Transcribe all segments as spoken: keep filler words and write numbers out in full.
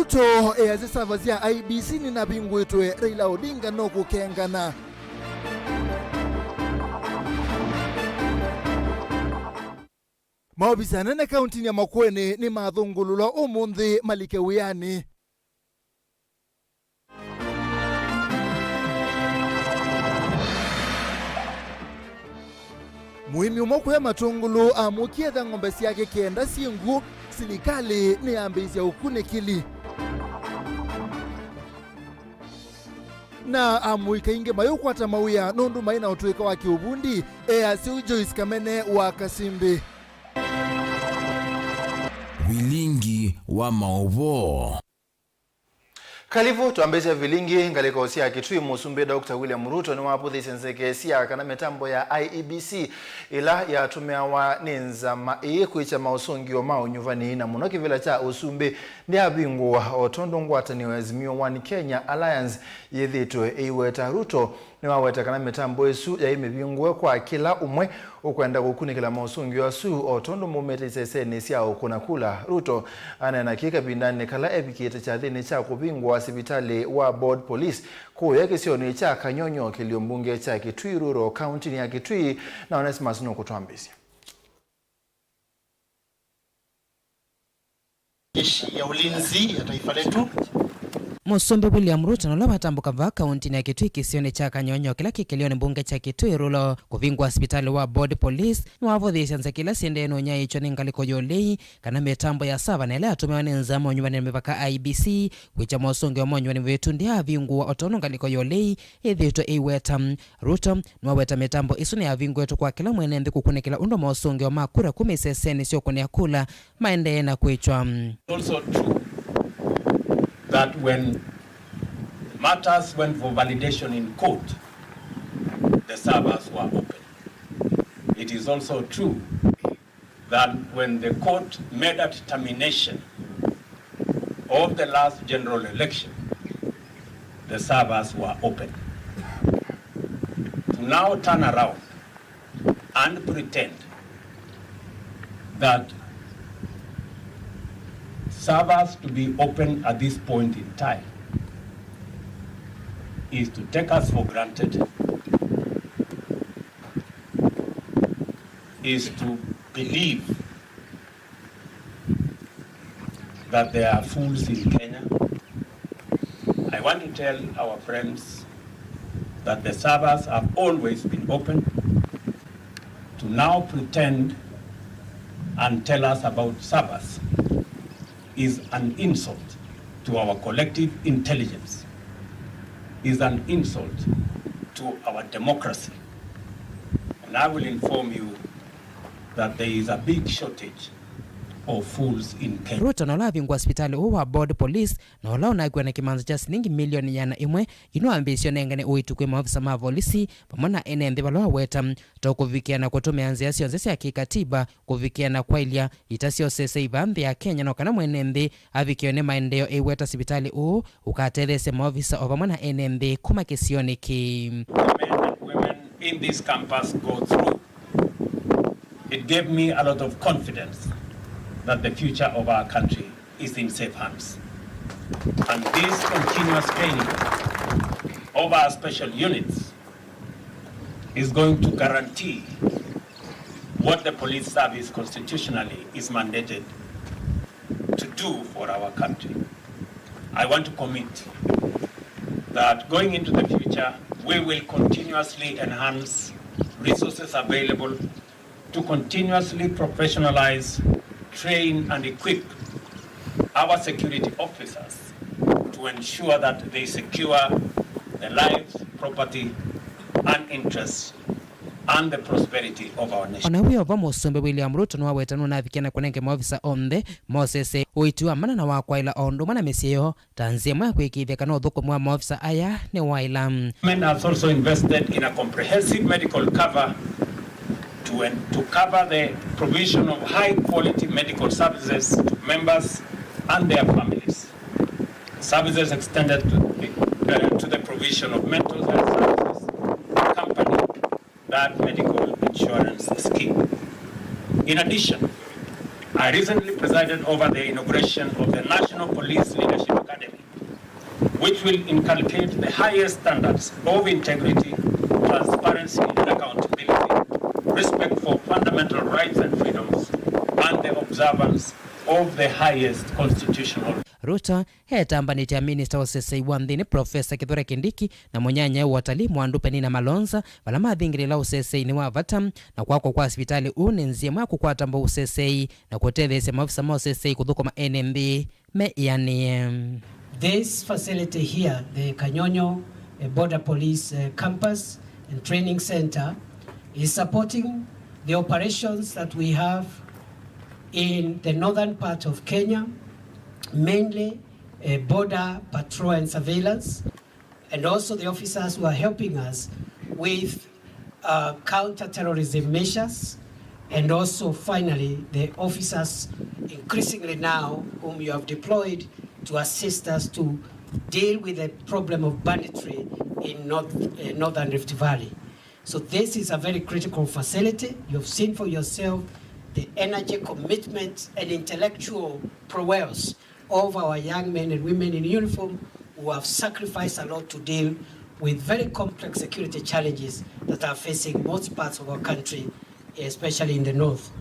Ruto easya sava sya I E B C ninavingũĩtwe, Raila Odinga no kũkengana. Maovisa anene kauntinĩ ya Makueni nĩmathũngũlũlwa ũmũnthĩ malike wĩanĩ. Mũĩmi ũmwe kũya Matũngũlũ amũkie etha ng'ombe syake kenda syĩ ngũũ, silikalĩ nĩyambĩĩsya ũkunĩkĩli. Na amũika aingĩ mayũkwata mawĩa nũndũ maĩ na ũtũĩka wa kĩũvundi, easya ũu Joyce Kamene wa Kasimbi. Vilingi wa maũvoo. Kalivu, twambĩĩsya vilingi ngalĩko sya Kitui. Mũsumbĩ Doctor William Ruto nĩwavũthĩsye nzeke sya kana mĩtambo ya I E B C ĩla yatũmĩawa nĩ nzama ĩĩ kwĩkya maũsũngĩo ma ũnyuvani na mũno kĩvĩla kya ũsumbĩ nĩyavingũwa, o tondũ ngwatanĩo ya Azimio One Kenya Alliance yĩthĩĩtwe ĩiweta. Ruto nĩwaweta kana mĩtambo ĩsu yaĩ mĩvingũe kwa kĩla ũmwe ũkwenda kũkunĩkĩla maũsũngĩo asu, o tondũ maumĩte isesenĩ sya ũkũna kula. Ruto aneena kĩĩ kavindanĩ kala evikĩte kyathĩnĩ kya kũvingũa sivitalĩ wa Board Police kũũya kĩsionĩ kya Kanyonyo, kĩlio mbunge kya Kitui Rural, kauntinĩ ya Kitui, na Onesmus nũkũtwambĩĩsya. Jeshi ya ulinzi ya taifa letu. Mũsumbĩ William Ruto, na ũla watambũka vaa kauntinĩ ya Kitui kĩsionĩ kya Kanyonyo kĩla kĩ kĩlĩonĩ mbunge kya Kitui Rural, kũvingũa sivitalĩ wa Board Police, nĩwavũthĩĩsya nzeke ila siendee nũnyaĩĩkyo nĩ ngalĩko ya ũlei kana mĩtambo ya sava na ĩla yatũmĩawa nĩ nzama ũnyuvanĩ na mĩvaka I E B C kwĩkya maũsũngĩo ma ũnyuvani mĩvĩtu ndĩavingũwa, o tondũ ngalĩko ya ũlei ĩthĩĩtwe ĩiweta. Ruto nĩwaweta mĩtambo ĩsu nĩyavingũĩtwe kwa kĩla mwene nthĩ kũkunĩkĩla ũndũ maũsũngĩo ma kura kuma isesenĩ sya ũkũnĩa kula maendee na kwĩkwa. Also true that when matters went for validation in court, the servers were open. It is also true that when the court made a determination of the last general election, the servers were open. To now turn around and pretend that servers to be open at this point in time is to take us for granted, is to believe that there are fools in Kenya. I want to tell our friends that the servers have always been open. To now pretend and tell us about servers is an insult to our collective intelligence, is an insult to our democracy. And I will inform you that there is a big shortage of fools in Kenya. Ruto na ũla avingũa sivitalĩ ũũ wa Board Police na ũla ũnakw'a na kĩmanza kya silingi milioni ĩana ĩmwe, yu nĩwambĩĩsye ũnengane ũiiti kwĩ maovisa ma volisi vamwe na ene nthĩ vala waweta ta kũvikĩa na kũtũmĩa nzĩa syonthe sya kĩkatiba kũvikĩa na kwaĩlya ita sya ũseseĩ vaa nthĩ ya Kenya, no kana mwene nthĩ avikĩwe nĩ maendeeo ĩweta sivitalĩ ũũ ũkatetheesya maovisa o vamwe na ene nthĩ kuma kĩsionĩ kĩĩ. Men and women in this campus go through. It gave me a lot of confidence that the future of our country is in safe hands. And this continuous training of our special units is going to guarantee what the police service constitutionally is mandated to do for our country. I want to commit that going into the future, we will continuously enhance resources available to continuously professionalize, train, and equip our security officers to ensure that they secure the lives, property, and interests and the prosperity of our nation. Ona wĩ o vo, Mũsumbĩ William Ruto nĩwaweta nũnavikĩa na kũnenge maovisa onthe ma ũseseĩ ũiiti wa mana na wa kwaĩla o ũndũ ũmwe na mĩsyĩ yoo ta nzĩa ĩmwe ya kwĩkĩĩthya kana ũthũkũmi wa maovisa aya nĩwaĩla. Government has also invested in a comprehensive medical cover to en-, to cover the provision of high quality medical services to members and their families. Services extended to the, uh, to the provision of mental health services accompanied that medical insurance scheme. In addition, I recently presided over the inauguration of the National Police Leadership which will inculcate the highest standards of integrity, transparency, and accountability, respect for fundamental rights and freedoms, and the observance of the highest constitutional. Ruto etambanĩtye minista wa ũsesei wa nthĩnĩ, Profesa Kithure Kindiki, na mũnyanyae wa ũtalii, Mwandu Penina Malonza, vala mathingĩlĩĩla ũsesei nĩ wa vata, na kwakwa kwa sivitalĩ ũũ nĩ nzĩa ĩmwe ya kũkwata mbau ũsesei na kũtetheesya maovisa ma ũsesei kũthũkũma ene nthĩ meĩanĩe. This facility here, the Kanyonyo, uh, Border Police, uh, Campus and Training Center, is supporting the operations that we have in the northern part of Kenya, mainly, uh, border patrol and surveillance, and also the officers who are helping us with, uh, counter-terrorism measures, and also, finally, the officers increasingly now whom you have deployed to assist us to deal with the problem of banditry in North, uh, Northern Rift Valley. So this is a very critical facility. You've seen for yourself the energy, commitment, and intellectual prowess of our young men and women in uniform who have sacrificed a lot to deal with very complex security challenges that are facing most parts of our country, especially in the north.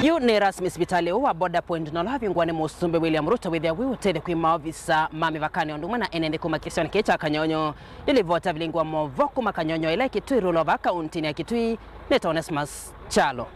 Yu nĩ rasmi sivitalĩ ũũ wa Border Point, na ũla wavingũa nĩ Mũsumbĩ William Ruto, wĩthĩa wĩ ũtethyo kwĩ maovisa ma mĩvakanĩ o ũndũ ũmwe na ene nthĩ kuma kĩsionĩ kĩĩ kya Kanyonyo. Nĩ livoti ya vilingi wa maũvoo kuma Kanyonyo ĩla ĩ Kitui Rural Over kauntinĩ ya Kitui. Nĩtawa Onesmus Kyalo.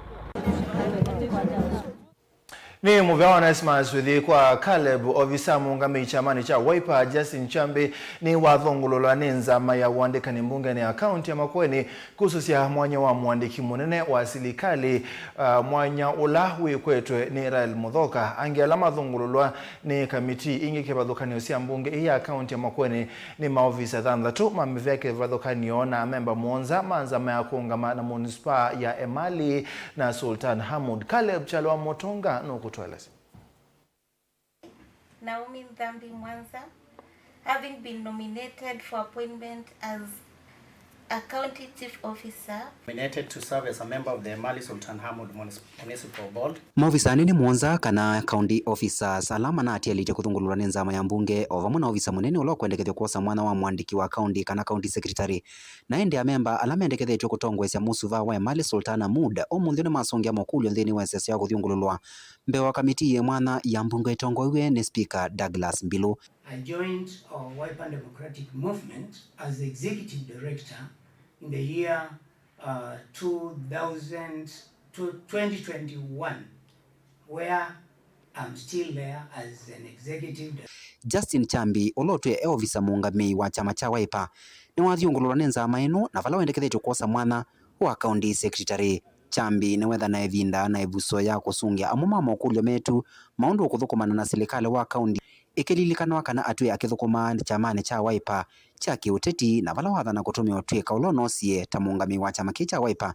Nĩ mũvea wa Onesmus ũthi kwa Caleb. Ovisa mũũngamĩi kyamanĩ kya Wiper, Justin Chambi, nĩwathũngũlũlwa nĩ nzama ya ũandĩkani mbungenĩ ya kaunti ya Makueni kũsũsya mwanya wa mũandĩki mũnene wa silikalĩ, uh, mwanya ũla wĩkwetwe nĩ Rael Muthoka. Angĩ ala mathũngũlũlwa nĩ kamitii ingĩ kĩvathũkany'o sya mbunge ii ya kaunti ya Makueni nĩ maovisa thanthatũ ma mĩvea kĩvathũkany'o na amemba mũonza ma nzama ya kũũngama na munisipaa ya Emali na Sultan Hamud. Caleb Kyalo wa Mũtũnga nũkũtũelesya. Naomi Nthambi Mwanza, having been nominated for appointment as a county chief officer. Nominated to serve as a member of the Emali Sultan Hamud Munis-, Municipal Board. Maovisa anene mũonza kana county officers ala manatialĩtye kũthũngũlũlwa nĩ nzama ya mbunge, o vamwe na ovisa mũnene ũla ũkwendekethw'a kwosa mwanya wa mũandĩki wa county kana county secretary, na ĩndĩ amemba ala mendekethetw'e kũtongoesya mũsuva wa Emali Sultan Hamud ũmũnthĩ nĩmasũngĩa makũlyo nthĩnĩ wa ĩsesya ya kũthyũngũlũlwa mbee wa kamitii yĩ mwanya ya mbunge ĩtongoew'e nĩ Speaker Douglas Mbilu. I joined, uh, Wiper Democratic Movement as the executive director in the year, uh, two thousand, to twenty twenty-one, where I'm still there as an executive director. Justin Chambi, ũla ũtwĩe e ovisa mũũngamĩi wa kyama kya Wiper, nĩwathyũngũlũlwa nĩ nzama ĩno, na vala wendekethetw'e kwosa mwanya wa county secretary. Chambi nĩwetha na ĩvinda na ĩvuso ya kũsũngĩa amwe ma makũlyo metu maũndũ kũthũkũmana na silikalĩ wa county. Ĩkĩlilikanwa kana atwĩe akĩthũkũma kyamanĩ kya Wiper kya kĩũteti, na vala wathana kũtũmĩa ũtw'ĩka ũla ũnosie ta mũũngamĩi wa kyama kĩĩ kya Wiper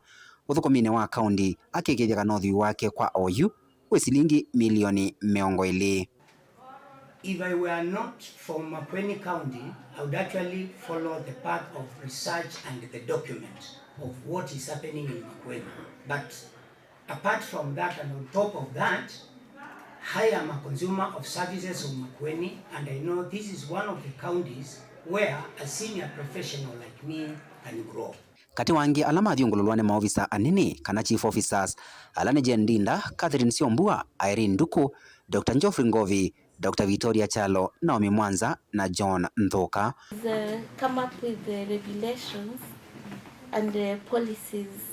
ũthũkũminĩ wa kaunti, akĩkĩĩthya kana ũthwii wake kwa oyu wĩ silingi milioni mĩongo ĩlĩ. If I were not from Makueni County, I would actually follow the path of research and the document of what is happening in Makueni. But apart from that, and on top of that, I am a consumer of services of Makueni, and I know this is one of the counties where a senior professional like me can grow. Katĩ wa angĩ ala mathyũngũlũlwa nĩ maovisa anene, kana chief officers, ala nĩ Jane Ndinda, Catherine Syombua, Irene Nduku, Doctor Geoffrey Ngovi, Doctor Victoria Kyalo, Naomi Mwanza, na John Nthuka. The, come up with the regulations and the policies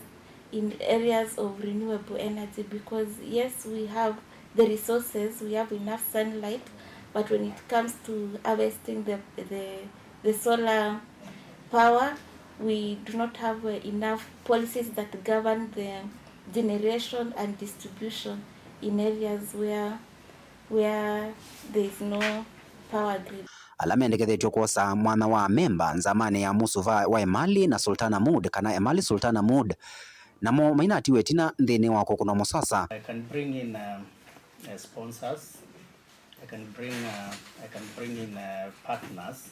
in areas of renewable energy, because yes, we have the resources, we have enough sunlight, but when it comes to harvesting the, the, the solar power, we do not have, uh, enough policies that govern the generation and distribution in areas where, where there is no power grid. Ala mendekethetw'e kwosa mwanya wa memba nzamanĩ ya mũsuva wa Emali na Sultan Hamud, kana Emali Sultan Hamud, namo mainatiwe ĩtina nthĩnĩ wa kũkũnwa mũsasa. I can bring in, uh, uh, sponsors. I can bring, uh, I can bring in, uh, partners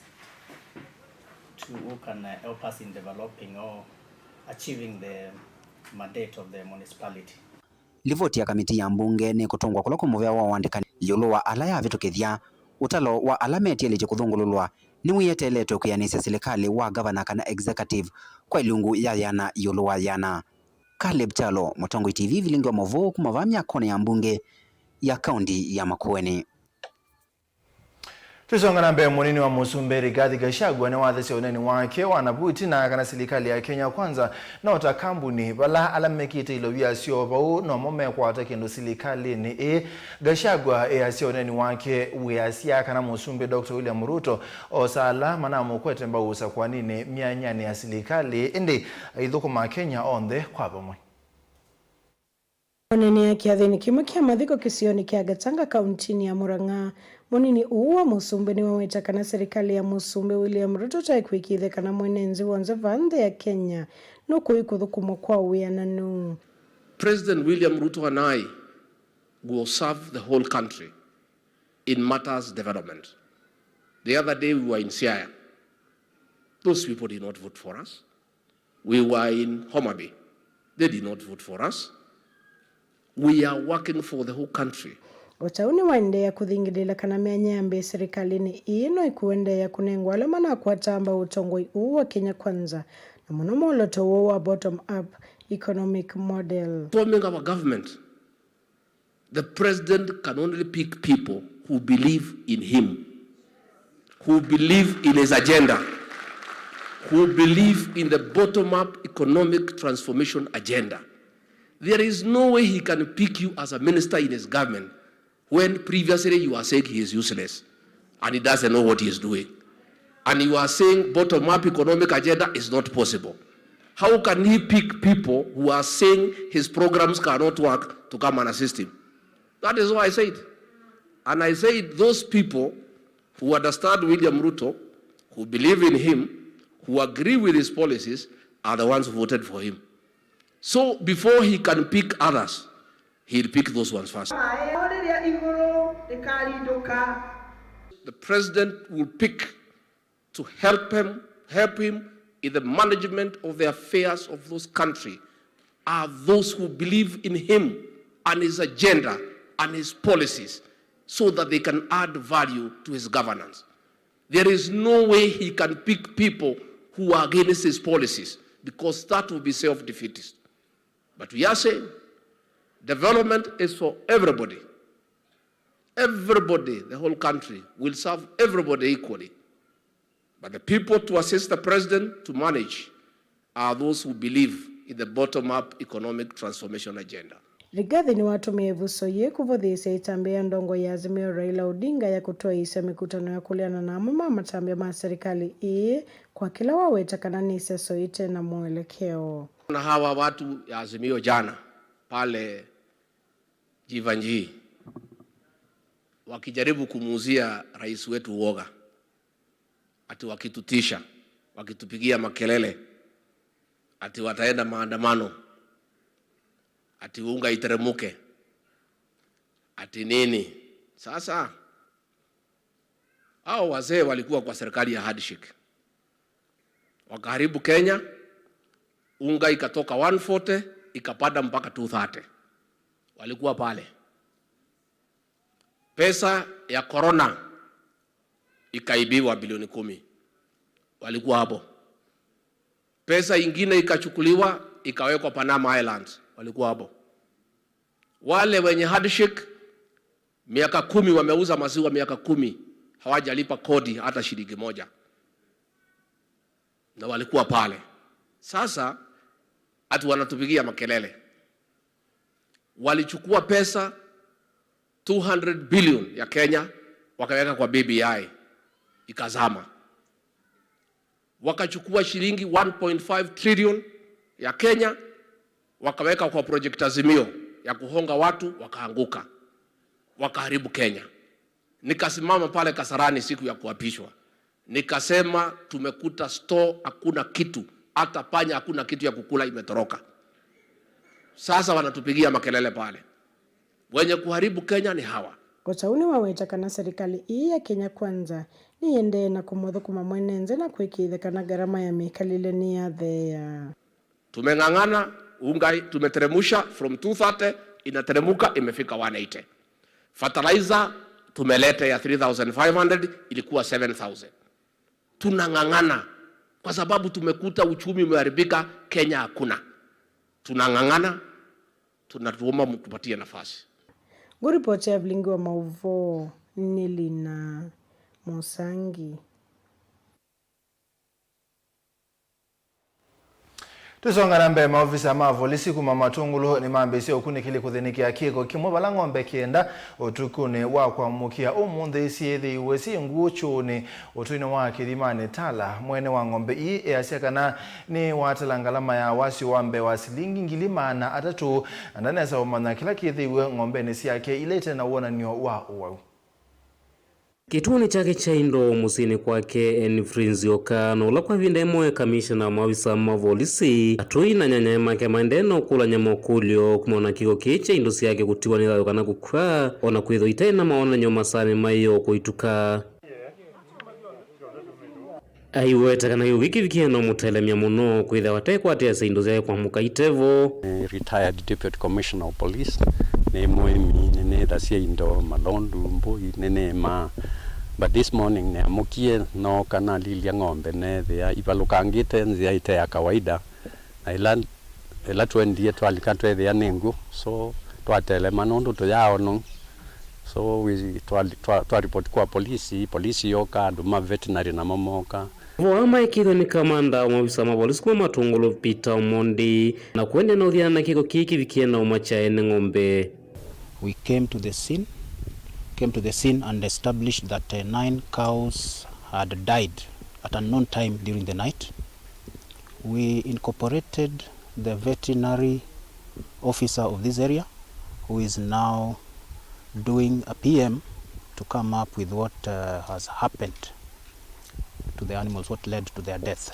to, who can, uh, help us in developing or achieving the mandate of the municipality. Livoti ya kamiti ya mbunge nĩkũtũngwa kũla kwa mũvea wa ũandĩkani ĩũlũ wa ala yavĩtũkĩthya. Ũtalo wa ala metialĩtye kũthũngũlũlwa nĩwĩeteeletwe kwĩanĩsya silikalĩ wa ngavana kana executive kwa ilungu ya yana ĩũlũ wa yana. Caleb Kyalo, Mũtongoi T V, vilingi wa maũvoo kuma vaa myakonĩ ya mbunge ya kaunti ya Makueni. Tũisonga na mbee, mũnini wa mũsumbĩ Rigathi Gachagua nĩwathesya ũneeni wake wa navu ĩtina kana silikalĩ ya Kenya Kwanza no ta kambuni, vala ala mekĩte ilovia syoo vau nomo mekwata kĩndũ silikalĩnĩ ĩĩ. Gachagua easya ũneeni wake wĩasya kana mũsumbĩ Doctor William Ruto osa ala manamũkwete mbau ũsakwaninĩ myanyanĩ ya silikalĩ, ĩndĩ aithũkũma Akenya onthe kwa vamwe. Oneenea kĩathĩnĩ kĩmwe kya mathiko kĩsionĩ kya Gatanga, kauntinĩ ya Murang'a, mũnini ũũ wa mũsumbĩ nĩwaweta kana silikalĩ ya mũsumbĩ William Ruto ta ĩkwĩkĩĩthya kana mwene nthĩ w'onthe vaa nthĩ ya Kenya nũkũĩ kũthũkũmwa kwa wĩananu. President William Ruto and I will serve the whole country in matters development. The other day we were in Siaya. Those people did not vote for us. We were in Homa Bay. They did not vote for us. We are working for the whole country. O ta ũu nĩwaendeea kũthingĩlĩĩla kana myanya ya mbee silikalĩnĩ ĩĩ no ĩkũendeea kũnengwa ala manakwataa mbau ũtongoi ũũ wa Kenya Kwanza, na mũno mwolooto woo wa bottom up economic model. Forming our government, the president can only pick people who believe in him, who believe in his agenda, who believe in the bottom-up economic transformation agenda. There is no way he can pick you as a minister in his government when previously you are saying he is useless and he doesn't know what he is doing. And you are saying bottom-up economic agenda is not possible. How can he pick people who are saying his programs cannot work to come and assist him? That is what I said. And I said those people who understand William Ruto, who believe in him, who agree with his policies, are the ones who voted for him. So before he can pick others, he'll pick those ones first. Maĩ rĩrĩa igũrũ rĩkarindũka. The president will pick to help him, help him in the management of the affairs of those country are those who believe in him and his agenda and his policies so that they can add value to his governance. There is no way he can pick people who are against his policies, because that will be self-defeatist. But we are saying development is for everybody. Everybody, the whole country, will serve everybody equally. But the people to assist the president to manage are those who believe in the bottom-up economic transformation agenda. Rigathi nĩwatũmĩie ĩvuso yĩĩ kũvũthĩĩsya ĩtambya ya ndongoi ya Azimio Raila Odinga ya kũtwaĩĩsya mĩkutano ya kũleana na amwe ma matambya ma silikalĩ ĩĩ, kwa kĩla waweta kana nĩ ĩseso ĩte na mũelekeo. Na hawa watu ya Azimio jana pale Jivanjii wakijaribu kumuuzia rais wetu uoga, ati wakitutisha, wakitupigia makelele, ati wataenda maandamano, ati unga iteremuke, ati nini. Sasa, hao wazee walikuwa kwa serikali ya handshake. Wakaharibu Kenya, unga ikatoka one forty, ikapanda mpaka two thirty. Walikuwa pale. Pesa ya corona ikaibiwa bilioni kumi. Walikuwa hapo. Pesa ingine ikachukuliwa, ikawekwa Panama Islands. Walikuwa hapo. Wale wenye handshake, miaka kumi wameuza maziwa, miaka kumi hawajalipa kodi hata shilingi moja. Na walikuwa pale. Sasa, ati wanatupigia makelele. Walichukua pesa two hundred billion ya Kenya, wakaweka kwa B B I, ikazama. Wakachukua shilingi one point five trillion ya Kenya, wakaweka kwa Project Azimio ya kuhonga watu, wakaanguka. Wakaharibu Kenya. Nikasimama pale Kasarani siku ya kuapishwa. Nikasema, "Tumekuta store, hakuna kitu. Hata panya hakuna kitu ya kukula, imetoroka." Sasa wanatupigia makelele pale. Wenye kuharibu Kenya ni hawa. O ta ũu nĩwaweta kana serikali ĩĩ ya Kenya Kwanza nĩyĩendee na kũmũthũkũma mwene nthĩ na kwĩkĩĩthya kana ngarama ya mĩkalĩle nĩyatheea. Tumeng'ang'ana, unga tumeteremusha from two thirty Inateremuka, imefika one eighty. Fertilizer tumeleta ya three thousand five hundred, ilikuwa seven thousand. Tunang'ang'ana kwa sababu tumekuta uchumi umeharibika, Kenya hakuna. Tunang'ang'ana, tunatuomba mtupatie nafasi. Ngũripoti ya vilingi wa maũvoo nĩ Lina Mũsangi. Tũsonga na mbee, maovisa ma volisi kuma Matungulu nĩmambĩĩsye ũkunĩkĩli kũthĩnĩkĩa kĩko kĩmwe vala ng'ombe kenda ũtukũnĩ wa kwamũkĩa ũmũnthĩ syĩthĩiwe syĩ ngũũ kyũũnĩ ũtũinĩ wa Kĩthimanĩ Tala. Mwene wa ng'ombe ii easya kana nĩwatala ngalama ya wasyo wa mbee wa silingi ngili maana atatũ, na ndanesa ũmanya kĩla kĩthĩiwe ng'ombenĩ syake ila ite na wonany'o wa ũwau. Kĩtuonĩ kyake kya indo mũsyĩnĩ kwake, Enifrey Nzioka, na ũla kwa ĩvinda ĩmwe kamishena wa maovisa ma volisi, atũi na anyanyae make maendee na ũkũlany'a mokũlyo kumana na kĩko kĩĩ kya indo syake kũtiwa nĩ thayũ kana kũkw'a, o na kwĩthwa itaĩ na mawonany'o masaanĩ maĩ o kũituka. Aiweta kana kĩko kĩĩ kĩvikie na ũmũtelemya mũno kwĩthĩwa atekwatĩasya indo syake kwamũka ite vo. Nĩ retired Deputy Commissioner of Police, nĩ mũĩmi, nĩnĩthasya indo, malondu, mbũi, nĩnĩmaa. But this morning nĩamũkie, nooka nalilya ng'ombe neethĩa ivalũkangĩte nzĩa ĩte ya kawaida. Na ĩla, ĩla twendie twalika tweethĩa nĩ ngũũ, so twatelema nũndũ tũyaaonwa. So we, twa, twa, twa report kwa polisi, polisi yoka, andũ ma veterinary namo mooka. Mavoa aa maĩkĩĩthw'a nĩ kamanda wa maovisa ma volisi kuma Matungulu, Peter Omondi, na kũendeea na ũthiana na kĩko kĩĩ kĩvikie na ũmakya ene ng'ombe. We came to the scene, came to the scene and established that, uh, nine cows had died at an unknown time during the night. We incorporated the veterinary officer of this area, who is now doing a P M to come up with what, uh, has happened to the animals, what led to their death.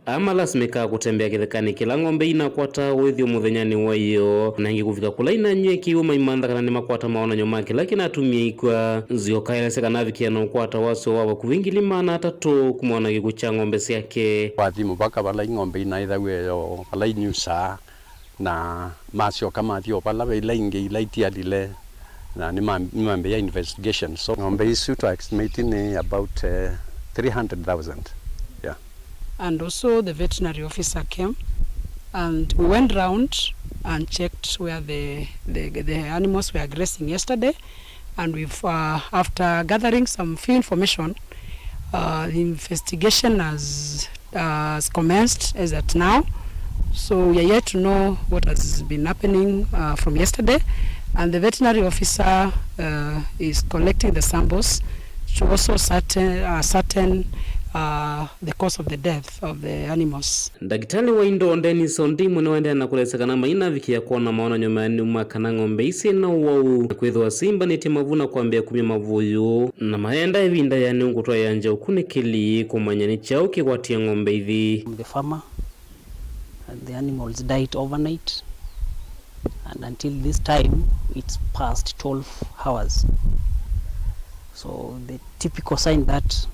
Aa malasimĩkaa kũtembea kĩthekanĩ kĩla ng'ombe inakwataa ũĩthyo mũthenyanĩ wa ĩyoo, na angĩ kũvika kũla inanyw'ĩkĩiwe maimantha kana nĩmakwata mawonany'o ma kĩla kĩnatumie ikw'a. Nzioka aelesya kana avikie na ũkwata wasyo wa vakuvĩ ngili maana atatũ kumana na kĩkw'ũ kya ng'ombe syake. Wathi mũvaka vala ing'ombe inaĩthaw'a ĩyoo, vala inyusaa, na masyoka mathi o vala ve ila ingĩ ila itialile, na nĩma-, nĩmambĩĩa investigation. So ng'ombe isu twa estimate nĩ about, eh, three hundred thousand. Yeah. And also the veterinary officer came and we went round and checked where the, the, the animals were grazing yesterday, and we've, uh, after gathering some few information, uh, the investigation has, uh, has commenced as at now. So we are yet to know what has been happening, uh, from yesterday, and the veterinary officer, uh, is collecting the samples to also certain, uh, certain, uh, the cause of the death of the animals. Ndakĩtalĩ wa indo Dennis Ondimwe nĩwaendeea na kũelesya kana mainavikĩa kwona mawonany'o maendeeu ma kana ng'ombe ii syĩ na ũwau, na kwĩthĩwa syĩimbanĩtye mavu na kwambĩĩa kumya mavuyu, na maenda ĩvinda yaendeeu kũtwaĩa nza ũkunĩkĩli kũmanya nĩ kyaũ kĩkwatie ng'ombe ithi. The farmer, and the animals died overnight, and until this time it's past twelve hours. So the typical sign that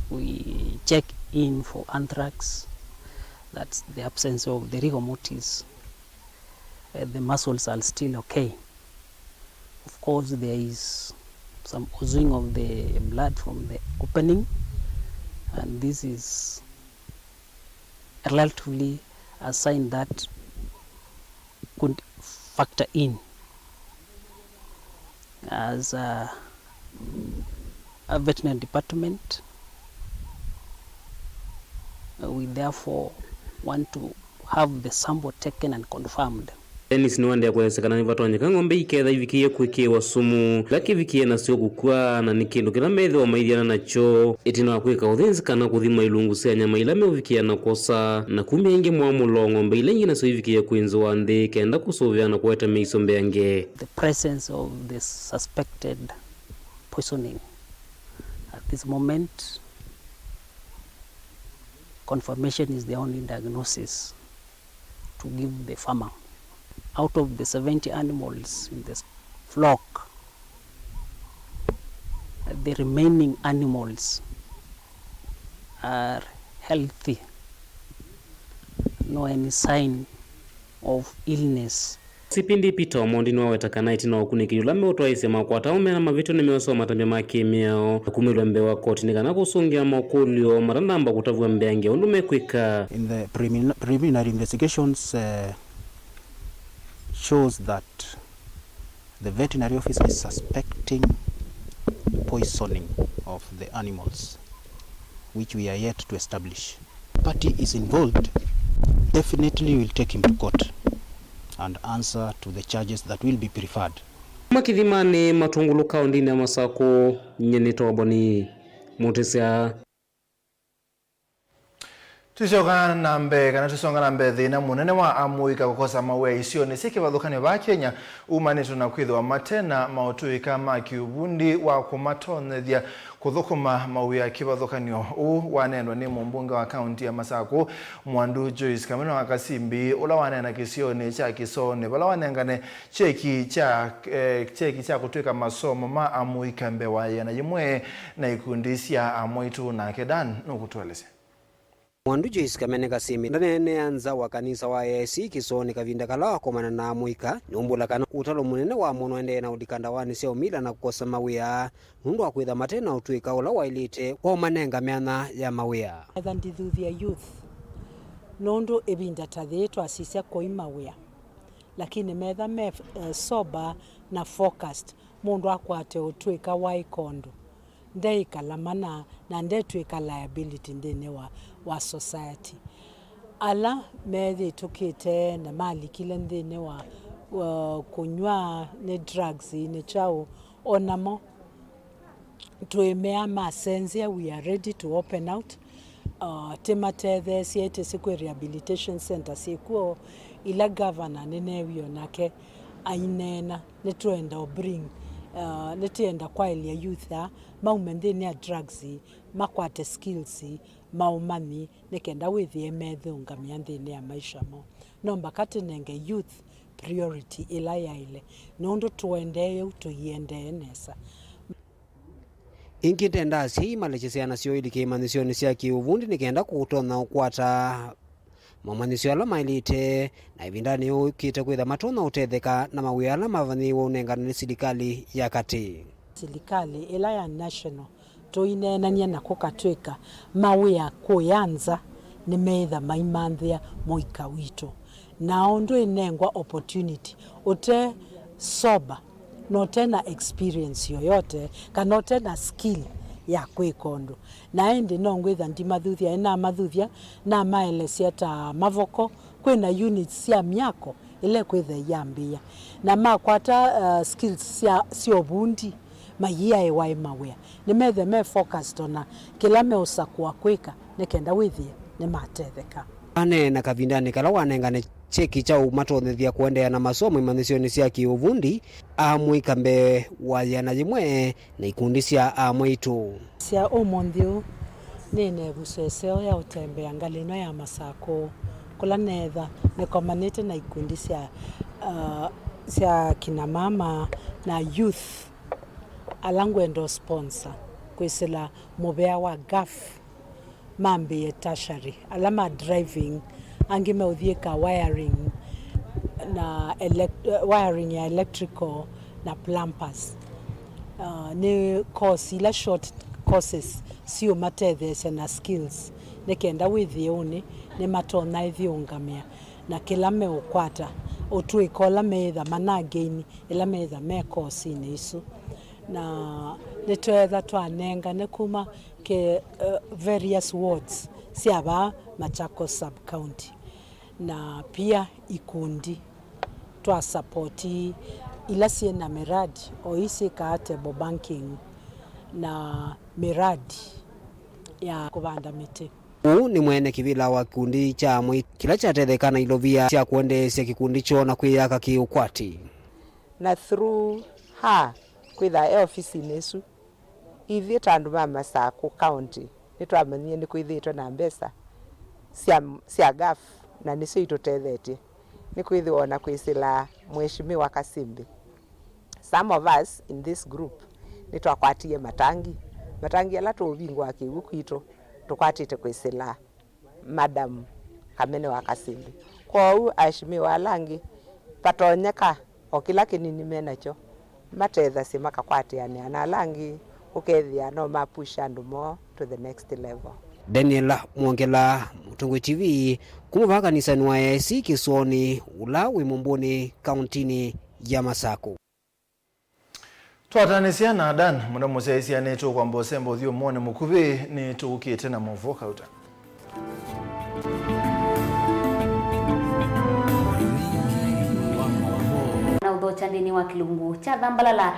we check in for anthrax, that's the absence of the rigor mortis. Uh, the muscles are still okay. Of course, there is some oozing of the blood from the opening, and this is relatively a sign that could factor in as a, a veterinary department. Uh, we therefore want to have the sample taken and confirmed. Dennis nĩwaendeea kũelesya kana nĩvatonyeka ng'ombe iketha ivikĩie kwĩkĩĩwa sumu, ĩla kĩvikĩe nasyo kũkw'a, na nĩ kĩndũ kĩla methĩwa maithiana nakyo ĩtina wa kwĩka ũthĩnzi kana kũthima ilungu sya nyama ila meũvikĩa na kwosa, na kumya ĩngĩ mwamũlo ng'ombe ila ingĩ nasyo ivikĩe kwĩnzĩwa nthĩ kenda kũsũvĩa na kũete mĩisyo mbeange. The presence of the suspected poisoning. At this moment, confirmation is the only diagnosis to give the farmer. Out of the seventy animals in the flock, the remaining animals are healthy. No any sign of illness. Sipindi Peter Omondi nĩwaweta kana ĩtina wa ũkunĩkĩli ũla meũtwaĩĩsya makwata aũme na mavĩtyo nĩmeũseũva matambya ma kĩ-mĩao na kumĩlw'a mbee wa koti nĩ kana kũsũngĩa makũlyo matanamba kũtavw'a mbeange ũndũ mekwĩka. In the prelimin-, preliminary investigations, uh, shows that the veterinary officer is suspecting poisoning of the animals, which we are yet to establish. Party is involved, definitely will take him to court and answer to the charges that will be preferred. Kuma Kĩthimanĩ Matũngũlũ kaũndĩnĩ ya Masakũ, nyie nĩtawa Boni Mũtĩsya. Tũisyoka na mbee, kana tũisonga na mbee, thĩna mũnene wa amũika kũkosa mawĩa isionĩ syĩ kĩvathũkany'o vaa Kenya umanĩtwe na kwĩthĩwa mate na maũtũĩka ma kĩũvundi wa kũmatonyethya kũthũkũma mawĩa. Kĩvathũkany'o ũũ waneendwa nĩ mũmbunge wa kaunti ya Masakũ, Mwandu Joyce Kamene wa Kasimbi, ũla waneena kĩsionĩ kya Kĩsoonĩ vala wanengane kyeki kya, eh, kyeki kya kũtw'ĩka masomo ma amũika mbee wa ĩana yĩmwe na ikundi sya amwaitũ. Nake Dan nũkũtũelesya. Mwandu Joyce Kamene Kasimbi ndaneenea nza wa kanisa wa A I C Kĩsoonĩ kavinda kala wakomana na amũika. Nĩũmbũla kana ũtalo mũnene wa mũno ũendee na ũlika ndawanĩ sya ũmila na kũkosa mawĩa nũndũ wa kwĩtha mate na ũtũĩka ũla waĩlĩte wa ũmanenga myanya ya mawĩa. Etha ndithuthya youth, nũndũ ĩvinda ta yĩĩ twasisya kũi mawĩa, lakini metha me, eh, sober na focused, mũndũ akwate ũtũĩka wa ĩkondo, ndeĩkala mana na ndetw'ĩka liability nthĩnĩ wa, wa society. Ala meyĩtũkĩte na malikile nthĩnĩ wa, wa kũnyw'a nĩ drugs nĩ kyaũ, o namo twĩmea masenzya, we are ready to open out. Uh, tĩmatetheesye, ĩtĩsĩ kwĩ rehabilitation center syĩkw'o ila governor nĩneewie o nake aineena. Nĩtwenda o bring, uh, nĩtwenda kwaĩlya youth aa maume nthĩnĩ ya drugs, makwate skills, maũmanyi, nĩ kenda wĩthĩe methĩũngamĩa nthĩnĩ ya maisha moo. No mbaka tũnenge youth priority ĩla yaĩle, nũndũ tũendee ũu tũiendee nesa. Ĩngĩ, ndenda asyai malekye syana syoo ilike imanyĩsyonĩ sya kĩ-ũvundi nĩ kenda kũtonya ũkwata mamanyĩsyo ala maĩlĩte, na ĩvindanĩ yũkĩte kwĩtha matonya ũtetheka na mawĩa ala mavanyĩiwe ũnengane nĩ silikalĩ ya katĩ. Silikalĩ ĩla ya national tũineenany'a na kũkatw'ĩka mawĩa kũya nza nĩmeĩtha maimanthĩa mũika witũ. Na ũndũ ĩnengwa opportunity ũte sober, na ũte na experience yoyote, kana ũte na skill ya kwĩka ũndũ. Na ĩndĩ no ngwĩtha ndimathuthya, ĩnamathuthya, namaelesya ta mavoko, kwĩna units sya myako ĩla ĩkwĩtha ĩyambĩĩa, na makwata, uh, skills sya, sya ũvundi, mayiaĩwa ĩ mawĩa, nĩmethe me focused ona kĩla meũsakũa kwĩka nĩ kenda wĩthĩe nĩmatetheka. Aneena kavindanĩ kala wanengane kyeki kya ũmatonyethya kũendeea na masomo imanyĩsyonĩ sya kĩ-ũvundi, amũika mbee wa yĩana yĩmwe na ikundi sya amwaitũ. Sya ũmũnthĩ ũũ, nĩ na ĩvuso ĩseo ya ũtembea ngalĩ ĩno ya Masakũ, kũla neetha nĩkomanĩte na ikundi sya, uh, sya kina mama na youth ala ngwenda ũ sponsor kwĩsĩla mũvea wa gaf, mambĩĩe tertiary, ala ma driving, angĩ meũthiĩka wiring na elec-, eh, wiring ya electrical na plumbers. Uh, nĩ course, ila short courses siũmatetheesya na skills, nĩ kenda wĩthĩe ũnĩ nĩmatonya ĩthyũũngamĩa na kĩla meũkwata, ũtũĩka ũla meĩtha managain ĩla meĩtha me kosinĩ isu. Na nĩtweetha twanengane kuma ke, uh, various wards sya vaa Machakos sub county, na pia ikundi twa support ila syĩ na miradi o ii syĩkaa table banking na miradi ya kũvanda mĩtĩ. Ũũ nĩ mwene kĩvĩla wa kĩkundi kya amwaitũ kĩla kyatetheka na ilovia sya kũendeesya kĩkundi kyoo na kwĩyaka kĩ-ũkwati. Na through her, kwĩthaa e ofisinĩ ĩsu, ithyĩ ta andũ ma Masakũ County nĩtwamanyie nĩkwĩthĩĩtwe na mbesa sya, sya gaf, na nĩsyo itũtethetye nĩkwĩthĩwa ona kwĩsĩla Mheshimiwa Kasimbi. Some of us in this group nĩtwakwatie matangi, matangi ala tũũvingũa kĩw'ũ kwitũ, tũkwatĩte kwĩsĩla Madam Kamene wa Kasimbi. Kwoou aheshimiwa ala angĩ Vatonyeka o kĩla kĩnini me nakyo matethasye makakwatĩanĩa na ala angĩ, ũkethĩa no ma push andũ moo to the next level. Daniel Mwongela, Mũtongoi T V, kuma vaa kanisanĩ wa A I C Kĩsũanĩ, ũla wĩ Mũmbũnĩ, kaũntĩnĩ ya Masaku. Twatanĩsya na Dan, mũndũ mũsyaĩĩsya nĩtũkwamba ũsemba ũthyũmũonĩ mũkuvĩ, nĩtũkĩte na maũvoo kauta. Na ũthokya nthĩnĩ wa kĩlungu kya Thambalala.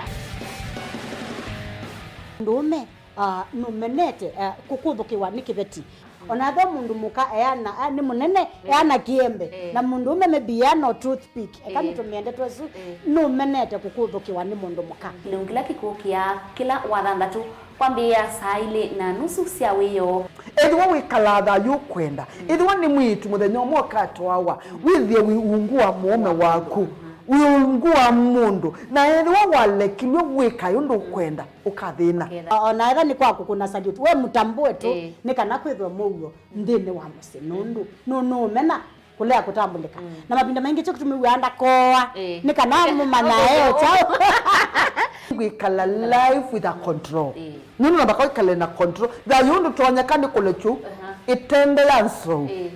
Mũndũũme, ah, nũmenete, ah, kũkũthũkĩwa nĩ kĩveti. Ona ethĩwa mũndũ mũka eana, ah, nĩ mũnene, eh, eana kĩembe, eh, na mũndũũme maybe eana o toothpick, eka, eh, nĩtũmĩe ndeto ĩsu, eh, nũmenete kũkũthũkĩwa nĩ mũndũ mũka. Kĩlungu kĩla kĩkũkĩaa kĩla Wathanthatũ kwambĩĩa saa ilĩ na nusu sya wĩoo. Ethĩwa wĩkalaa thayũ ũkwenda, ethĩwa nĩ mwĩĩtu mũthenya ũmwe ũkatwawa, wĩthĩe wĩ ungu wa mũũme waku, wĩ ungu wa mũndũ, na ethĩwa walekilw'e wĩkae ũndũ ũkwenda, ũkathĩna. Ũkethĩa. O-, ona ethĩwa nĩ kwa kũkũna salute, we mũtambũe tu, ĩĩ, nĩ kana kwĩthwe mũuo nthĩnĩ wa mũsyĩ, nũndũ nũ-, nũũmena kũlea kũtambũlĩka. Mm. Na mavinda maingĩ kyo kĩtumi wĩaa ndakoa, ĩĩ, nĩ kana mũmanyae o kyaũ. Kwĩkala life with a control. Ĩĩ. Nũndũ namba kwĩkale na control. Thayũ ndũtonyeka nĩ kũlekyu, aha, ĩtende ya nzou. Ĩĩ.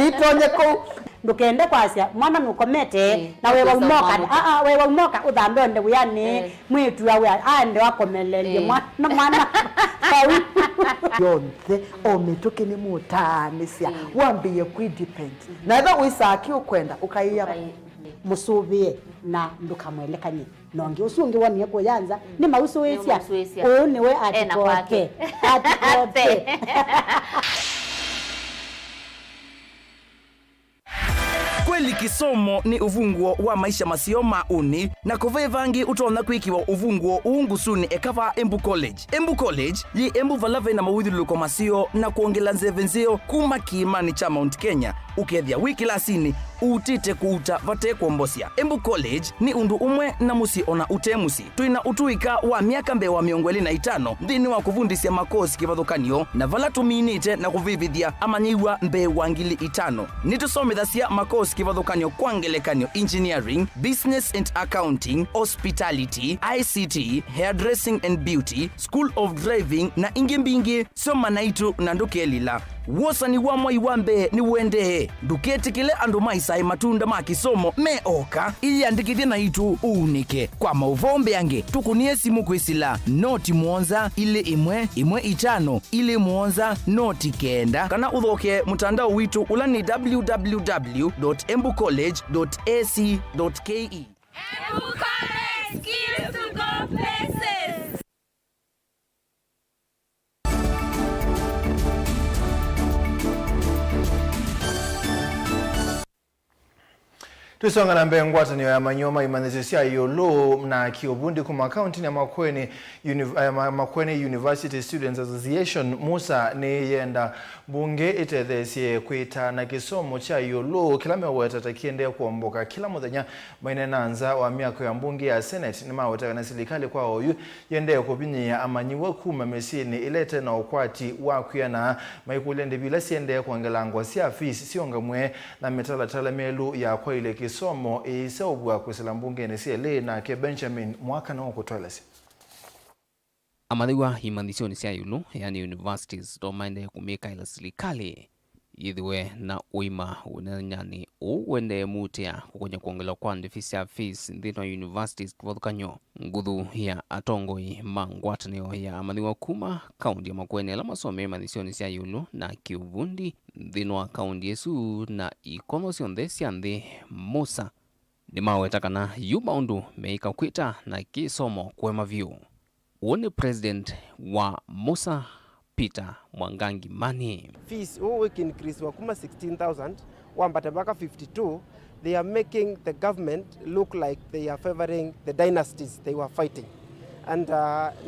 Ĩtonye kũu. Ndũkende kwasya mwana nũkomete, ĩĩ, na wewa ũkĩsa ũmoka, mwana. Aa, wewa ũmoka ũthambe onde wĩanĩ, ĩĩ, mwĩĩtu awe aende akomelelye, ĩĩ, mwana, mwana vau. Yonthe, o mĩtũkĩ nĩmũtaanĩsya, ĩĩ, wambĩĩe kwĩ depend. Mhm. Na ethĩwa wĩsaa kĩ ũkwenda, ũkaĩa. Ũkaĩ-, mũsũvĩe na ndũkamwelekany'e. Na ũngĩ ũsu ũngĩ wonie kũya nza, mm, nĩmausũĩsya. Nĩmausũĩsya. Ũũ nĩwe ena atikote kwake. Atikote. Kweli kĩsomo nĩ ũvunguo wa maisha maseo ma ũnĩ, na kũve vangĩ ũtonya kwĩkĩwa ũvunguo ũũ ngũsũnĩ eka vaa Embu College. Embu College yĩ Embu vala vena mawĩthyũlũlũko maseo na kwongela nzeve nzeo kuma kĩĩmanĩ kya Mount Kenya. Ũkethĩa wĩ kĩlasinĩ ũutĩte kũuta vate kwombosya. Embu College nĩ ũndũ ũmwe na mũsyĩ ona ũte mũsyĩ. Twĩ na ũtũĩka wa myaka mbee wa mĩongo ĩlĩ na itano nthĩnĩ wa kũvundĩsya makosi kĩvathũkany'o, na vala tũminĩte na kũvĩvĩthya amanyĩw'a mbee wa ngili itano. Nĩtũsomethasya makosi kĩvathũkany'o, kwa ngelekany'o, engineering, business and accounting, hospitality, I C T, hairdressing and beauty, school of driving, na ingĩ mbingĩ. Soma naitũ na ndũkelila. Wosani wa mwai wa mbee nĩũendee. Ndũketĩkĩle andũ maĩsae matunda ma kĩsomo me oka. Ĩyĩandĩkĩthye naitũ ũunĩke. Kwa maũvoo mbeange, tũkũnĩe simũ kwĩ sila noti mũonza ilĩ ĩmwe ĩmwe itano ilĩ mũonza noti kenda, kana ũthokee mũtandao witũ ũla nĩ w w w dot embu college dot a c dot k e. Embu College, skills to go places. Tũisonga na mbee, ngwatanĩo ya manyũa ma imanyĩsyo sya ĩũlũ na kĩũvundi kuma kaũntĩnĩ ya Makueni, Uni-, eh, Ma-, Makueni University Students Association, musa, nĩyenda mbunge ĩtetheesye kwĩtaa na kĩsomo kya ĩũlũ kĩla meweta ta kĩendee kwomboka kĩla mũthenya. Maineena nza wa myako ya mbunge ya Senate, nĩmaweta kana silikalĩ kwa oyu yĩendee kũvinyĩĩa amanyĩw'a kuma mĩsyĩnĩ ĩla ĩte na ũkwati wa kwĩana, maikũlya ndĩvi ila siendee kwongelangwa sya fees siũngamw'e na mĩtalatala mĩelu ya kwaĩlya kĩsomo ĩiseũvw'a. Kwĩsĩla mbungenĩ sya elĩ, nake Benjamin Mwaka nĩwakũtũelesya. Amanyĩw'a imanyĩsyonĩ sya ĩũlũ, yani universities, no maendee kũmĩkaĩla silikalĩ yĩthĩwe na ũima ũnenyanĩ ũũ ũendee mũutĩa kũkony'a kwongelwa kwa ndĩvi sya fees nthĩnĩ wa universities kĩvathũkany'o. Nguthu ya atongoi ma ngwatanĩo ya amanyĩw'a kuma kaũntĩ ya Makueni ala masomie imanyĩsyonĩ sya ĩũlũ na kĩũvundi nthĩnĩ wa kaũntĩ ĩsu na ikono syonthe sya nthĩ, musa, nĩmaweta kana yu maũndũ meĩka kwĩta na kĩsomo kũema vyũ. Ũũ nĩ President wa musa, Peter Mwangangi Mani. Fees ũũ wĩkĩincreasiwa kuma sixteen thousand wambate mpaka fifty-two, they are making the government look like they are favoring the dynasties they were fighting. And, uh,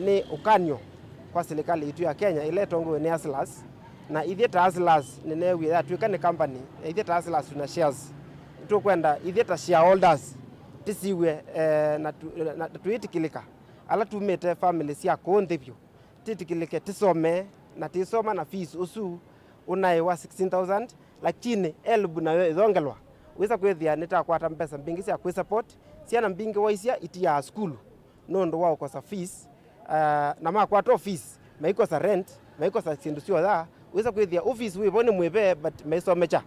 nĩ ũkany'o kwa silikalĩ yitũ ya Kenya ĩla ĩtongoew'e nĩ Hustlers, na ithyĩ ta Hustlers nĩneewie yatw'ĩka nĩ company, na ithyĩ ta Hustlers tuna shares. Nĩtũkwenda ithyĩ ta shareholders tĩsiw'e, eh, na tu-, na, na tũitĩkĩlĩka. Ala tumĩte family sya kũũ nthĩ vyũ, tĩtĩkĩlĩke tĩsome, na tĩsoma na fees ũsu ũnaĩ wa sixteen thousand, lakini HELB nayo ĩyongelwa, Wĩsa kwĩthĩa nĩtakwata mbesa mbingĩ sya kwĩ support syana mbingĩ waisya itiaa sukulu nũndũ wa ũkosa fees, ah, na makwata o fees, maikosa rent, maikosa syĩndũ syoya. Wĩsa kwĩthĩa ũ fees wĩvo nĩ mwĩve, but maisomekya.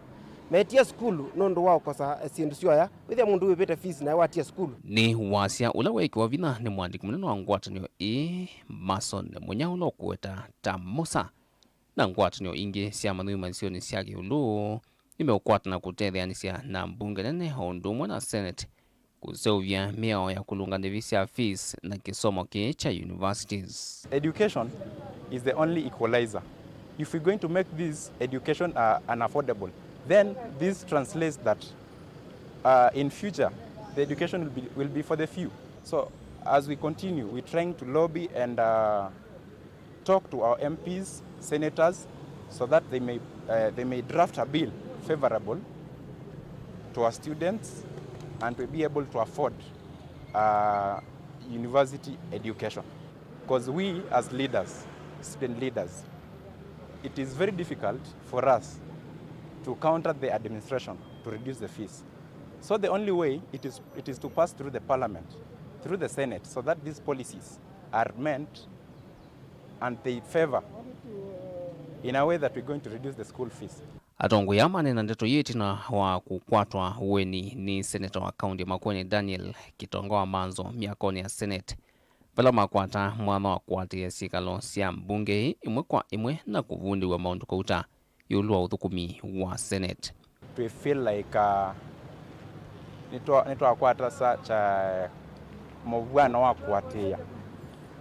Metia sukulu nũndũ wa ũkosa, eh, syĩndũ syoya. Wĩthĩa mũndũ wĩvĩte fees nae watia sukulu. Nĩ wasya ũla weekiwa vinya nĩ mwandĩki mũnene wa ngwatanĩo ĩĩ, Mason Munya, ũla ũkũweta ta Musa. Na ngwatanĩo ingĩ sya manyũi manyũi sya kĩũlũ nĩmeũkwatana kũtetheanĩsya na mbunge nene o ũndũ ũmwe na Senate kũseũvya mĩao ya kũlũnga ndĩvi sya fees na kĩsomo kĩĩ kya universities. Education is the only equalizer. If we're going to make this education, uh, unaffordable, then this translates that, uh, in future, the education will be, will be for the few. So, as we continue, we're trying to lobby and, uh, talk to our M Ps, senators, so that they may, uh, they may draft a bill favorable to our students and to be able to afford, uh, university education. Because we as leaders, student leaders, it is very difficult for us to counter the administration to reduce the fees. So the only way it is, it is to pass through the parliament, through the Senate, so that these policies are meant and they favor in a way that we're going to reduce the school fees. Atongoi aa maneena ndeto ii ĩtina wa kũkwatwa ũeni nĩ seneta wa kaunti ya Makueni Daniel Kitonga wa Manzo myakonĩ ya Senate, vala makwata mwanya wa kũatĩĩa syĩkalo sya mbunge ĩmwe kwa ĩmwe na kũvundĩw'a maũndũ kauta ĩũlũ wa ũthũkũmi wa Senate. Twi feel like, uh, nĩtwa-, nĩtwakwata such a mũvw'ano wa kũatĩĩa,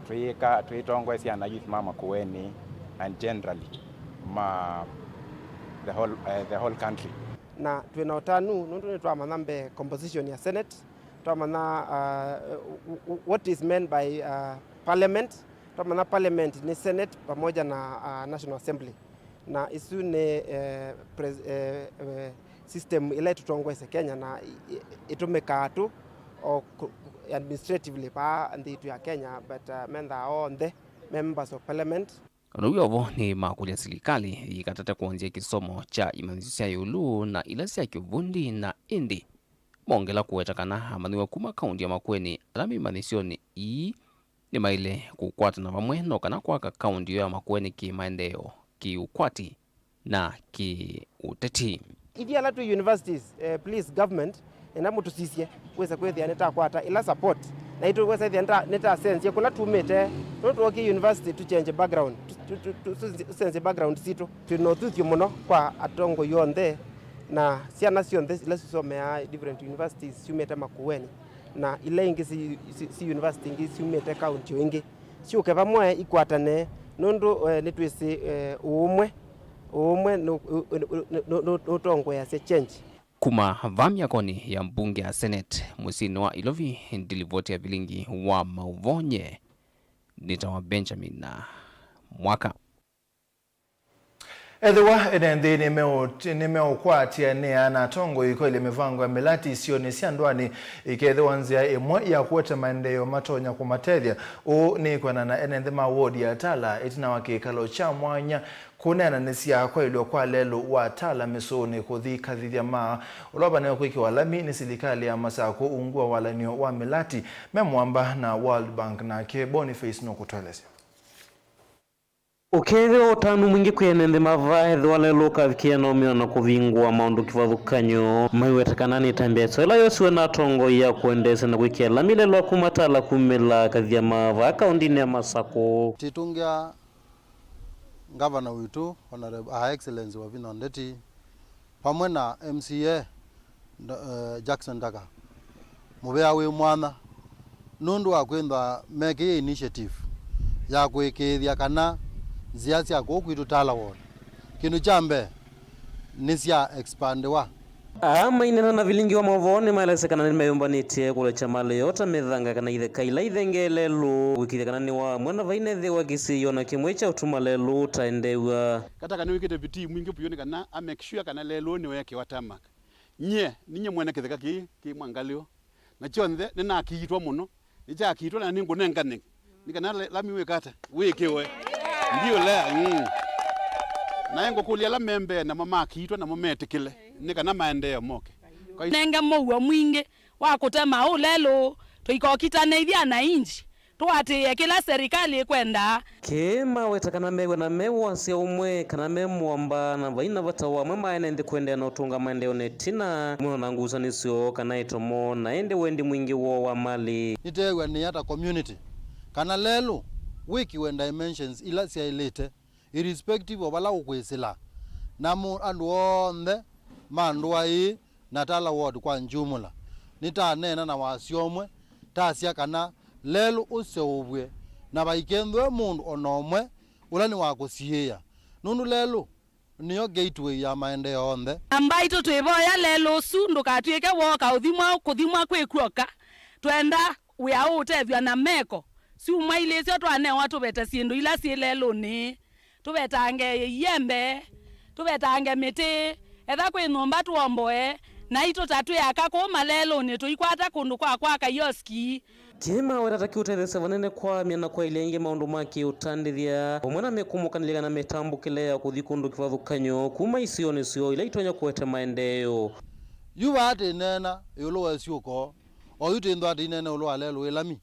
tũyĩka, tũyĩtongoesya na youth ma Makueni and generally ma the whole, uh, the whole country. Na twĩ na ũtanu nũndũ nĩtwamanya mbee composition ya Senate, twamanya, uh, w-, w-, what is meant by, uh, parliament, twamanya parliament nĩ Senate pamoja na, uh, National Assembly. Na isu nĩ, eh, pres-, eh, eh, system ĩla ĩtũtongoesye Kenya na ĩ-, ĩ-, ĩtũmĩkaa tũ o kũ-, administratively vaa nthĩ yitũ ya Kenya, but, uh, mendaa onthe me members of parliament. Ona wĩ o vo, nĩmakũlya silikalĩ yĩkatate kwonzya kĩsomo kya imanyĩsyo sya ĩũlũ na ila sya kĩvundi, na ĩndĩ mongela kũweta kana amanyĩw'a kuma kaunti ya Makueni ala me imanyĩsyonĩ ii nĩmaĩle kũkwatana vamwe no kana kwaka kaunti ĩyo ya Makueni kĩ-maendeeo, kĩ-ũkwati na kĩ-ũteti. Ithyĩ ala twĩ universities, eh, please government, enda mũtũsisye wĩse kwĩthĩa nĩtakwata ĩla support, naitũ wĩse ĩthĩa nĩta-, nĩtasenzye kũla tumĩte, nũndũ twookie university tũchenje background, tu-, tu-, tu-, tu-, tũsenzye background sitũ. Twĩ na ũthuthyo mũno kwa atongoi onthe na syana syonthe ila sisomeaa different universities syumĩte Makueni, na ila ingĩ si, si, si university ingĩ syumĩte kaunti o ingĩ, syũke vamwe ikwatane, nũndũ, eh, nĩtwĩsĩ, eh, ũũmwe, ũũmwe nũ-, nũ-, nũtongoeasya change. Kuma vaa myakonĩ ya mbunge ya Senate mũsyĩnĩ wa Ilovi, ndilivoti ya vilingi wa maũvoo nye nĩtawa Benjamin Mwaka. Ethĩwa ene nthĩ nĩmeũ-, nĩmeũkwatĩanĩa na atongoi kũelya mĩvango ya mĩlati isionĩ sya ndũanĩ, ĩkethĩwa nzĩa ĩmwe ya kũete maendeeo matonya kũmatethya. Ũũ nĩ kwĩanana na ene nthĩ ma ward ya Tala ĩtina wa kĩkalo kya mwanya kũneenanĩsya kwaĩlw'a kwa lelũ wa Tala mĩsũnĩ kũthikathĩthya maa ũla ũvanĩwe kwĩkĩwa lami nĩ silikalĩ ya Masakũ ungu wa walany'o wa mĩlati me mũamba na World Bank. Nake Boniface nũkũtũelesya. Ũkeethĩwa ũtanu mwingĩ kwĩ ene nthĩ ma vaa, ethĩwa lelũ ũkavikĩa na ũmĩo na kũvingũa maũndũ kĩvathũkany'o, maiweta kana nĩ ĩtambya ĩseo ĩla yosiwe na atongoi ya kũendeesya na kwĩkĩa lami lelũ wa kuma Tala kumĩla Kathiama vaa kaũndĩnĩ ya Masakũ. Tũitũngĩa ngavana witũ, Honorable, Her Excellency Wavinya Ndeti, vamwe na M C A, Ndo-, eh, Jackson Ndaka, mũvea wĩ mwanya nũndũ wa kwĩthwa mekĩie initiative ya kũĩkĩĩthya kana nzĩa sya kũũ kwitũ Tala Ward, kĩndũ kya mbee, nĩsya expandiwa. Aa maineena na vilingi wa maũvoo nĩmaelesya kana nĩmeyũmbanĩtye kũlekya malĩ yoo ta mĩthanga kana itheka ila ithengee lelũ, kũĩkĩĩthya kana nĩ wa amwe na vainethĩwa kĩsio na kĩmwe kya ũtuma lelũ ũtaendeew'a. Kataka nĩwĩkĩte vitii mwingĩ vyũ nĩ kana a make sure kana lelũ nĩweekĩwa tarmac. Nyie, ninyie mwene kĩtheka kĩĩ kĩ Mwangalĩo, na kyonthe nĩnakiitwa mũno, nĩkyakiitwa na nĩngũnengane nĩ kana le-, lami wĩka ata? Wĩkĩwe. Ndiũlea, mm. Naĩ ngũkũlya ala me mbee namo makiitwa namo metĩkĩle nĩ kana maendeeo moke. Nenge mũuo mwingĩ wa kũtema ũũ lelũ, tũikokitanĩithya na inji, tũatĩĩe kĩla serikali ĩkwenda. Kĩĩ maweta kana mew'a na me wasya ũmwe kana me mũamba, na vai na vata wa amwe ma ene nthĩ kũendeea na ũtũnga maendeeo na ĩtina, mũno na ngusanĩsyo kana ĩtomo, na ĩndĩ wendi mwingĩ woo wa malĩ. Nĩteew'a nĩ ata community kana lelũ wĩkĩwe dimensions ila syaĩlĩte, irrespective of vala ũkwĩsĩla, na mũ-, andũ onthe ma ndũa ĩĩ na Tala Ward kwa jumla. Nĩtaneena na wasya ũmwe, tasya kana lelũ ũseũvw'e na vaikethwe mũndũ o na ũmwe ũla nĩ wa kũsiĩĩa, nũndũ lelũ nĩyo gateway ya maendeeo onthe. Na mbaitũ twĩvoya lelũ ũsu ndũkatw'ĩke wooka ũthimwa, kũthimwa kwĩ kw'oka. Twenda wĩa ũũtethw'a na meko. Syumwa ilĩ syo twanewa tũvete syĩndũ ila syĩ lelũnĩ. Tũvetange ĩiembe, tũvetange mĩtĩ, etha kwĩ nyũmba tũomboe, naitũ ta twĩ aka kũu malelũnĩ tũikwata kũndũ kwa kwaka ioski. Kĩĩ maweta ta kĩũtetheesya vanene kwa amya na kwaĩlya aingĩ maũndũ ma kĩũtandĩthya, vamwe na mĩkũmũkanĩlya kana mĩtambũkĩle ya kũthi kũndũ kĩvathũkany'o kuma isionĩ syoo ila itonya kũete maendeeo. Yu vaa tĩneena ĩũlũ wa ĩsyũko, o yu tĩnthwa tĩineena ĩũlũ wa lelũ wĩ lami,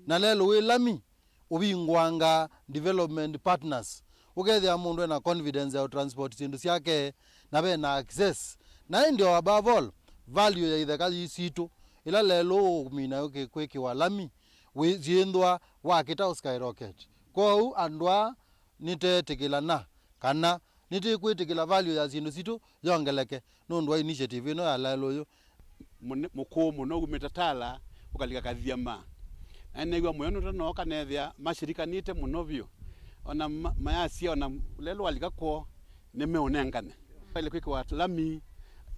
na lelũ wĩ lami ũvingũangaa development partners, ũkethĩa mũndũ ena confidence ya ũtransport syĩndũ syake, na ve na access. Na ĩndĩ o above all, value ya itheka ii sitũ, ĩla lelũ ũũmina ũkĩ-, kwĩkĩwa lami, wĩ-, syĩnthwa wakĩta ũskyrocket. Kwoou andũ aa nĩteetĩkĩlana kana nĩtĩkwĩtĩkĩla value ya syĩndũ sitũ yongeleke nũndũ wa initiative ĩno ya lelũ ũyũ. Mũne-, mũkũũ mũno umĩte Tala ũkalika Kathiama. Na nĩnew'a mũyo nũndũ nooka neethĩa mashirikanĩte mũno vyũ. Ona ma-, mayasya ona lelũ walika kwoo nĩmeũnengane. Waĩle kwĩkĩwa lami,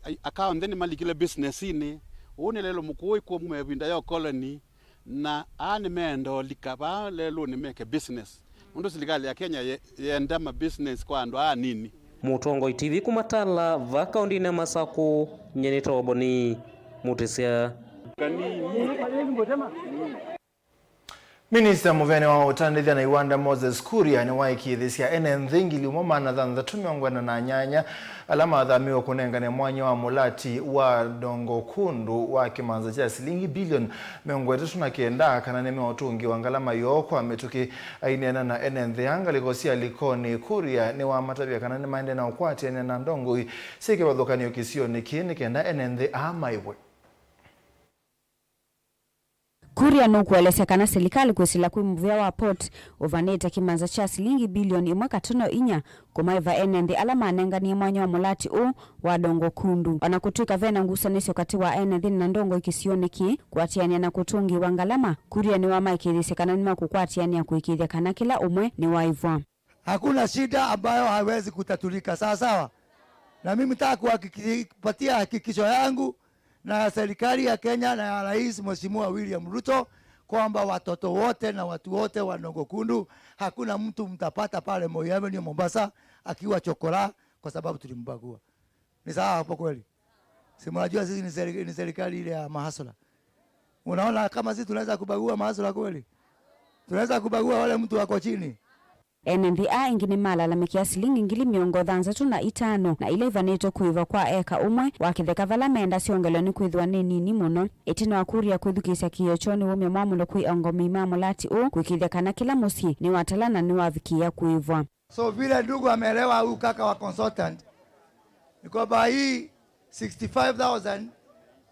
ai-, aka onthe nĩmalikile business-inĩ. Ũũ nĩ lelũ mũkũũ ĩkũmwe ĩvinda ya ũkoloni. Na aa nĩmeenda ũlika vaa lelũnĩ meke business. Nũndũ silikalĩ ya Kenya ye-, yenda ma business kwa andũ aa anini. Mũtongoi T V kuma Tala, va kaũndĩnĩ ya Masakũ, nyie nĩtawa Boni Mũtĩsya. Minista mũvene wa ũtandĩthya na iwanda Moses Kuria nĩwaĩkĩĩthĩsya ene nthĩ ngili ũmwe maana thanthatũ mĩongo ĩna na nyanya ala mathamiwe kũnengane mwanya wa mũlati wa Dongo Kundu wa kĩmanza kya silingi bilioni mĩongo ĩtatũ na kenda kana nĩmeũtũngĩwa ngalama yoo kwa mĩtũkĩ. Aineena na ene nthĩ aa ngalĩko sya Likoni, Kuria nĩwamatavya kana nĩmaendee na ũkwatĩanĩa na ndongoi syĩ kĩvathũkany'o kĩsionĩ kĩĩ nĩ kenda ene nthĩ aa maĩvwe. Kuria nũkũelesya kana silikalĩ kwĩsĩla kwĩ mũvĩa wa port ũvanĩte kĩmanza kya silingi bilioni ĩmwe katono inya kũmaĩva ene nthĩ ala manenganie mwanya wa mũlati ũũ wa Dongo Kundu. O na kũtw'ĩka ve na ngusanĩsyo katĩ wa ene nthĩ na ndongoi kĩsionĩ kĩĩ kũatĩanĩa na kũtũngĩĩwa ngalama, Kuria nĩwamaĩkĩĩthĩsye kana nĩmakũkwatĩanĩa kũĩkĩĩthya kana kĩla ũmwe nĩwaĩvwa. Hakuna shida ambayo haiwezi kutatulika, sawa sawa? Na mimi nataka kuhakiki-, kupatia hakikisho yangu na ya serikali ya Kenya na ya Rais Mheshimiwa William Ruto kwamba watoto wote na watu wote wa Dongo Kundu, hakuna mtu mtapata pale Moi Avenue Mombasa akiwa chokora kwa sababu tulimbagua. Ni sawa hapo kweli? Si mnajua sisi ni seri-, ni serikali ile ya mahasla. Unaona kama sisi tunaweza kubagua mahasla kweli? Tunaweza kubagua wale mtu wako chini? Ene nthĩ aa ĩngĩ nĩmalalamĩkĩa silingi ngili mĩongo thanthatũ na itano na ila ivanĩtwe kũĩvwa kwa eka ũmwe wa kĩtheka vala meenda syongelwe nĩkwĩthĩwa nĩ nini mũno. Ĩtina wa Kuria kwĩthukĩĩsya kĩĩo kyoo nĩwaumya mwamũlo kwĩ aũngamĩi ma mũlati ũũ kũĩkĩĩthya kana kĩla mũsyĩ nĩwatala na nĩwavikĩĩa kũĩvwa. So vile ndugu ameelewa, huyu kaka wa consultant, ni kwamba hii sixty-five thousand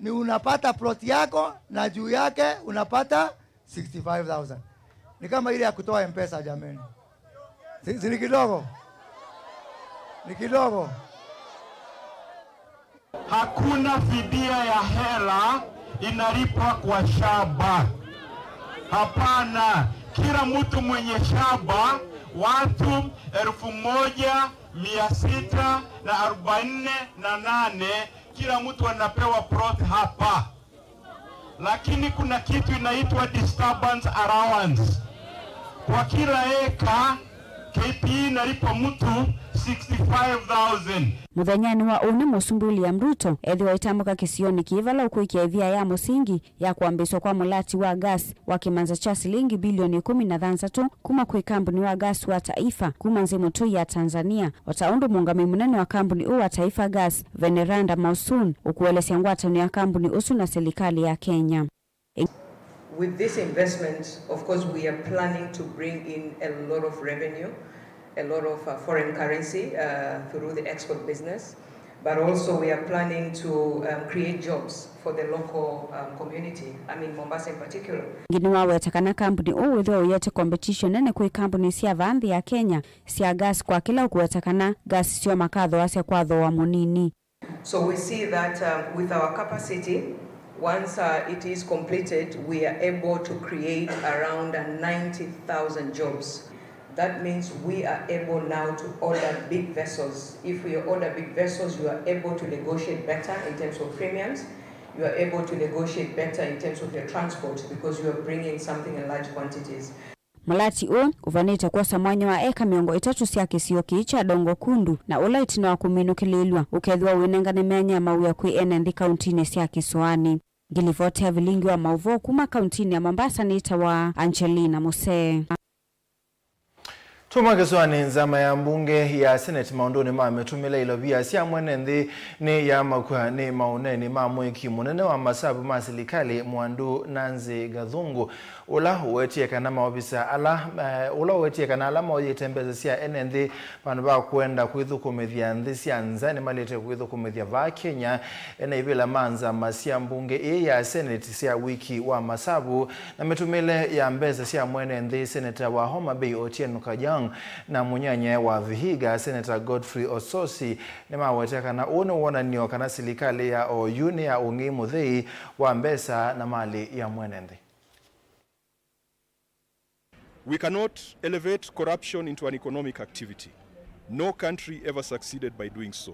ni unapata plot yako na juu yake unapata sixty-five thousand. Ni kama ile ya kutoa M-Pesa jameni. Si, si ni kidogo? Ni kidogo. Hakuna fidia ya hela inalipwa kwa shamba. Hapana. Kila mtu mwenye shamba, watu elfu moja mia sita na arobaini na nane, kila mtu anapewa plot hapa. Lakini kuna kitu inaitwa disturbance allowance. Kwa kila eka, K P E inalipwa mtu sixty-five thousand. Mũthenyanĩ wa ũnĩ, Mũsumbĩ William Ruto ethĩwa aitambũka kĩsionĩ kĩĩ vala ũkwĩkĩa ĩvia ya mũsingi ya kwambĩĩswa kwa mũlati wa gas wa kĩmanza kya silingi bilioni ĩkũmi na thanthatũ kuma kwĩ kambuni wa gas wa Taifa kuma nzĩ mũtũi ya Tanzania, o ta ũndũ mũũngamĩi mũnene wa kambuni ũũ wa Taifa Gas, Veneranda Mausun, ũkũelesya ngwatanĩo ya kambuni ũsu na silikalĩ ya Kenya. With this investment, of course, we are planning to bring in a lot of revenue, a lot of uh, foreign currency uh, through the export business, but also we are planning to um, create jobs for the local um, community, I mean, Mombasa in particular. Ĩngĩ nĩwaweta kana kambuni ũũ wĩthĩwa ũyĩete competition nene kwĩ kambuni sya vaa nthĩ ya Kenya sya gas, kwa kĩla ũkũweta kana gas syoo makathooasya kwa thooa mũnini. So we see that um, with our capacity, once uh, it is completed, we are able to create around uh, ninety thousand jobs. That means we are able now to order big vessels. If we order big vessels, you are able to negotiate better in terms of premiums. You are able to negotiate better in terms of your transport because you are bringing something in large quantities. Mũlati ũũ ũvanĩte kwosa mwanya wa eka mĩongo ĩtatũ sya kĩsio kĩĩ kya Dongo Kundu, na ũla ĩtina wa kũminũkĩlĩĩlw'a ũkethĩwa ũinengane myanya ya mawĩa kwĩ ene nthĩ kauntinĩ sya kĩsũanĩ. Ngilivoti ya vilingi wa maũvoo kuma kauntinĩ ya Mombasa nĩtawa Angelina Musee. Tuma kĩsũanĩ, nzama ya mbunge ya Senate maũndũnĩ ma mĩtũmĩle ilovia sya mwene nthĩ nĩ yaamakwa nĩ maũneenĩ ma mũĩki mũnene wa masavu ma silikalĩ Mwandu Nancy Gathungu, ũla ũwetie kana maovisa ala, eh, ũla ũwetie kana ala maoyĩte mbesa sya ene nthĩ vandũ va kwenda kwĩthũkũmĩthya nthĩ sya nza nĩmalĩte kwĩthũkũmĩthya vaa Kenya, ene ivĩla ma nzama sya mbunge ĩĩ ya Senate sya wĩki wa masavu na mĩtũmĩle ya mbesa sya mwene nthĩ, seneta wa Homa Bay Otieno Kajwang' na mũnyanyae wa Vihiga, seneta Godfrey Ososi, nĩmaweta kana ũũ nĩ wonany'o kana silikalĩ ya oyu nĩ ya ũng'ei mũthei wa mbesa na malĩ ya mwene nthĩ. We cannot elevate corruption into an economic activity. No country ever succeeded by doing so.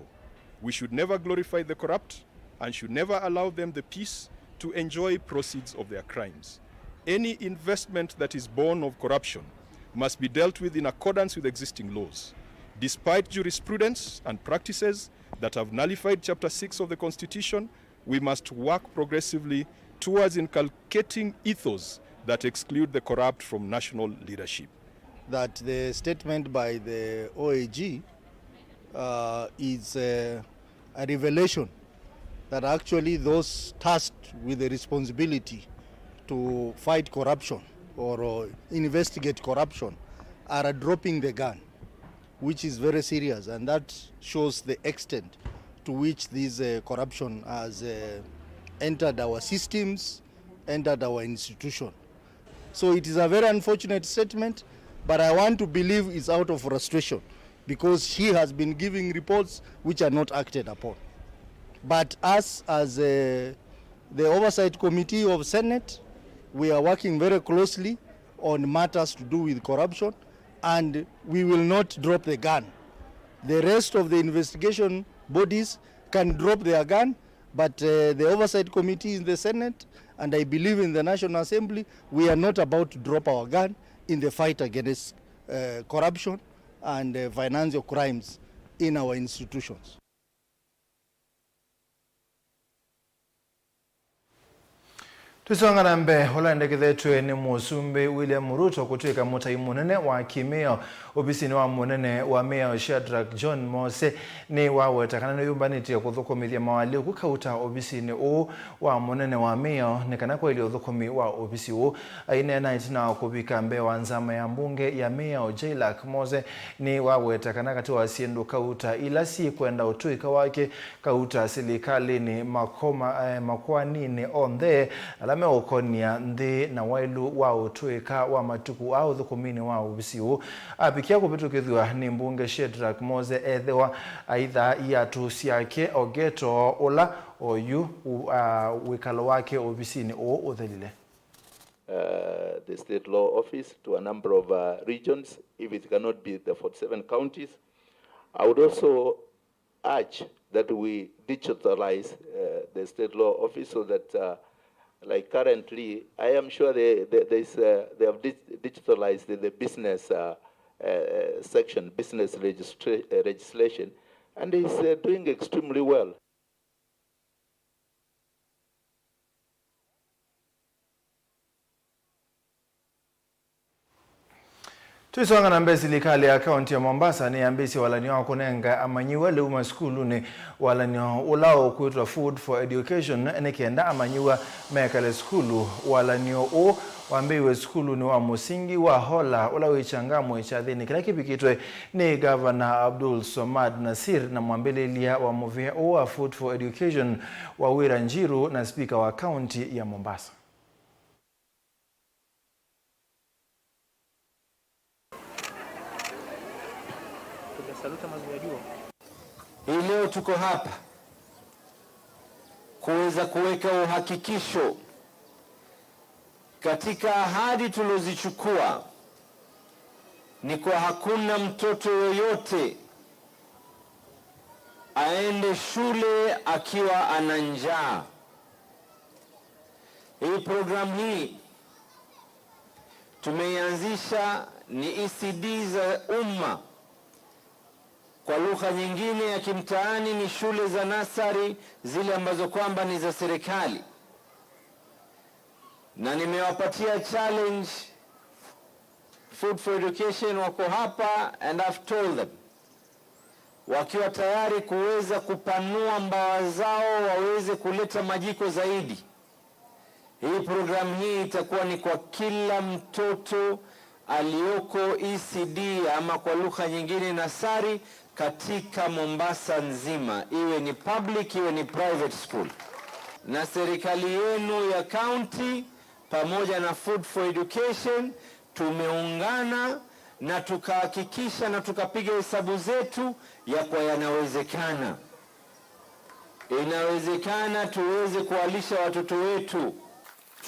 We should never glorify the corrupt and should never allow them the peace to enjoy proceeds of their crimes. Any investment that is born of corruption must be dealt with in accordance with existing laws. Despite jurisprudence and practices that have nullified Chapter six of the Constitution, we must work progressively towards inculcating ethos that exclude the corrupt from national leadership. That the statement by the O A G uh, is uh, a revelation that actually those tasked with the responsibility to fight corruption or uh, investigate corruption are dropping the gun, which is very serious, and that shows the extent to which this uh, corruption has uh, entered our systems, entered our institution. So it is a very unfortunate statement, but I want to believe it's out of frustration because she has been giving reports which are not acted upon. But us, as uh, the Oversight Committee of Senate, we are working very closely on matters to do with corruption, and we will not drop the gun. The rest of the investigation bodies can drop their gun, but uh, the Oversight Committee in the Senate, and I believe in the National Assembly, we are not about to drop our gun in the fight against uh, corruption and uh, financial crimes in our institutions. Tũisonga na mbee, ũla endekethetw'e nĩ Mũsumbĩ William Ruto kũtw'ĩka mũtai mũnene wa kĩmĩao ovisinĩ wa mũnene wa mĩao Shadrack John Mose nĩwaweta kana nĩyũmbanĩtye kũthũkũmĩthya mawalĩku kauta ovisinĩ ũũ wa mũnene wa mĩao nĩ kana kwaĩlya ũthũkũmi wa ovisi ũũ. Aineena ĩtina wa kũvika mbee wa nzama ya mbunge ya mĩao, Jailak Mose nĩwaweta kana katĩ wa syĩndũ kauta ila syĩkwenda ũtũĩka wake, kauta silikalĩnĩ, makoma, eh, makoaninĩ onthe ala meũkonia nthĩ na waĩlu wa ũtũĩka wa matukũ aa ũthũkũminĩ wa ovisi ũũ. Avikĩa kũvĩtũkĩthw'a nĩ mbunge Shadrack Mose ethĩwa aithaa iatũ syake o ngeto ũla oyu, uh, wĩkalo wake ovisinĩ ũũ ũthelile. Uh, the state law office to a number of uh, regions, if it cannot be the forty-seven counties. I would also urge that we digitalize uh, the state law office so that, uh, like, currently, I am sure they, they, there's, uh, they have dig- digitalized the, the business uh, uh, section, business registra- uh, legislation, and he's uh, doing extremely well. Tũisonga na mbee, silikalĩ ya kaunti ya Mombasa nĩyambĩĩsye walany'o wa kũnenga amanyĩw'a lĩu masukulunĩ walany'o ũla ũkwĩtwa Food for Education, nĩ kenda amanyĩw'a mekale sukulu. Walany'o ũũ wambĩĩiwe sukulunĩ wa mũsingi wa Hola, ũla wĩ Changamwe Kyathĩnĩ, kĩla kĩvikĩtwe nĩ Gavana Abdul Swamad Nasir na mwambĩlĩlya wa mũvĩa ũũ wa Food for Education, Wawira Njiru, na spika wa kaunti ya Mombasa. Hii leo tuko hapa kuweza kuweka uhakikisho katika ahadi tulozichukua, ni kwa hakuna mtoto yoyote aende shule akiwa ana njaa. Hii programu hii tumeianzisha ni E C D za umma, kwa lugha nyingine ya kimtaani ni shule za nasari, zile ambazo kwamba ni za serikali. Na nimewapatia challenge, Food for Education wako hapa, and I've told them, wakiwa tayari kuweza kupanua mbawa zao, waweze kuleta majiko zaidi. Hii programu hii itakuwa ni kwa kila mtoto aliyoko E C D, ama kwa lugha nyingine nasari, katika Mombasa nzima, iwe ni public, iwe ni private school. Na serikali yenu ya county pamoja na Food for Education tumeungana na tukahakikisha na tukapiga hesabu zetu ya kwa yanawezekana. Inawezekana tuweze kuwalisha watoto wetu.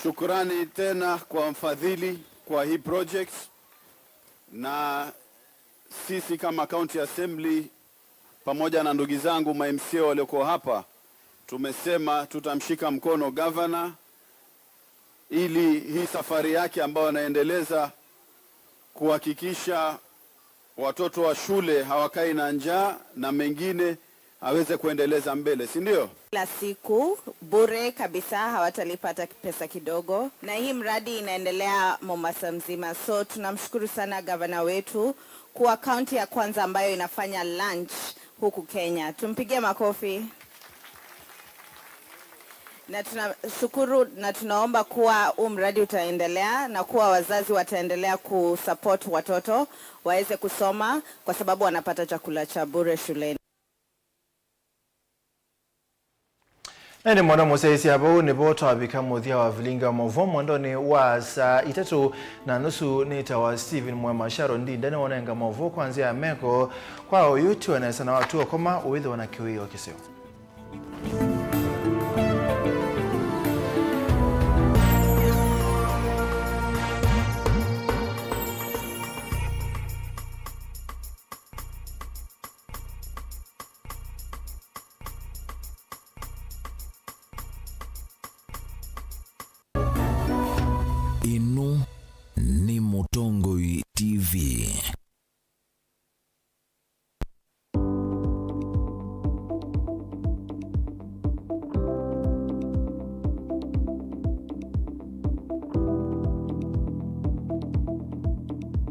Shukrani tena kwa mfadhili kwa hii project, na sisi kama County Assembly pamoja na ndugu zangu ma M C A walioko hapa, tumesema tutamshika mkono gavana ili hii safari yake ambayo anaendeleza kuhakikisha watoto wa shule hawakai na njaa na mengine aweze kuendeleza mbele, si ndio? Kila siku, bure kabisa, hawatalipa hata pesa kidogo. Na hii mradi inaendelea Mombasa mzima. So, tunamshukuru sana gavana wetu kuwa kaunti ya kwanza ambayo inafanya lunch huku Kenya. Tumpigie makofi. Na tunashukuru na tunaomba kuwa huu mradi utaendelea na kuwa wazazi wataendelea kusupport watoto waweze kusoma kwa sababu wanapata chakula cha bure shuleni. Na ĩndĩ mwana mũsyaĩĩsya, vau nĩvo twavika mũthya wa vilingi wa maũvoo mwendonĩ wa saa itatũ na nusu. Nĩtawa Stephen Mwema. Sharon Ndinda nĩwonenga maũvoo kwa nzĩa ya meko kwa oyu. Tiwa nesa na watu ũkoma, ũĩthĩwa na kĩwĩoo kĩseo. Ĩno nĩ Mũtongoi T V.